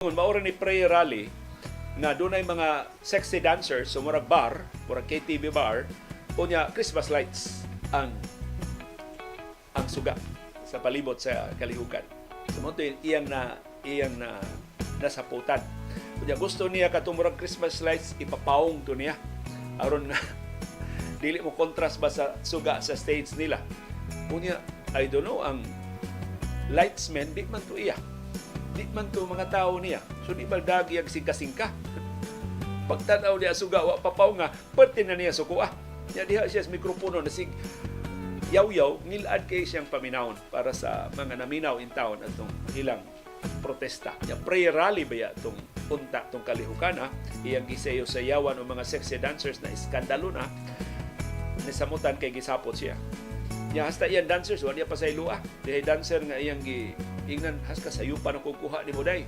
Mao ni prayer rally nga dunay mga sexy dancers, so murag bar, murag KTV bar, unya Christmas lights ang suga sa palibot sa kalihukan. So mao to iyang na nasaputan. Unya gusto niya katong murag Christmas lights, ipapawong to niya aron nga dili mo contrast ba sa suga sa stage nila. Unya, I don't know, ang lightsmen di man to iya. Di man to mga tao niya. So di ba dagi ang singka-singka? Pagtanaw niya suga wa papaw nga, perti na niya sukua. Nya diha siya sa mikropono na sig yaw-yaw, ngilad kay siyang paminawon para sa mga naminaw in town atong ilang protesta. Nya prayer rally ba ya tong unta tong kalihukana, iyang gisayaw-sayawan og mga sexy dancers na iskandalo na nisamutan kay gisapot siya. Nya hasta iyang dancers wa niya pasaylua. Dihay dancer nga iyang gi ingnan, "Has ka sayupan ako kuha nimo day."